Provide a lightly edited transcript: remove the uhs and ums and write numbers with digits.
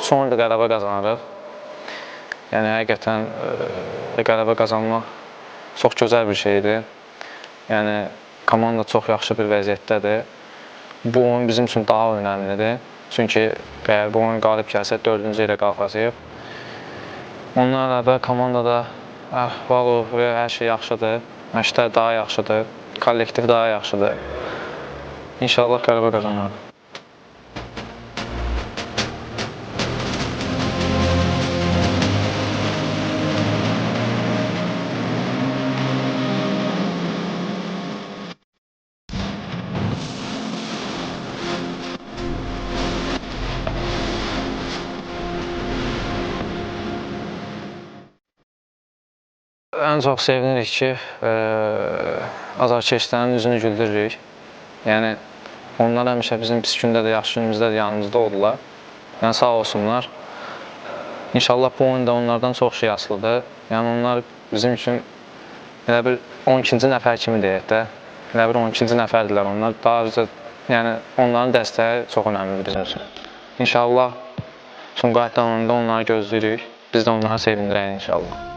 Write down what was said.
Sonra da qələbə qazanırıq. Yəni həqiqətən qələbə qazanmaq çox gözəl bir şeydir. Yəni komanda çox yaxşı bir vəziyyətdədir. Bu oyun bizim üçün daha önəmlidir. Çünki əgər bu oyun qalib gəlsək 4-cü yerə qalxacağıq. Ondan əlavə komandada əhval-ruhiyyə hər şey yaxşıdır. Məşqlər daha yaxşıdır. Kollektiv daha yaxşıdır. İnşallah qələbə qazanarıq. Ən çox sevinirik ki, azarkeşlərin üzünü güldürürük. Yəni onlar həmişə bizim pis gündə də, yaxşı günümüzdə də yanımızda oldular. Yəni sağ olsunlar. İnşallah bu oyunda onlardan çox şey asılıdır. Yəni onlar bizim üçün elə bir 12-ci nəfər kimi deyək də. Elə bir 12-ci nəfərdirlər onlar. Daha üzə, yəni onların dəstəyi çox önəmlidir bizim üçün. İnşallah Sumqayıtdan oyunda onları gözləyirik. Biz də onları sevindirək inşallah.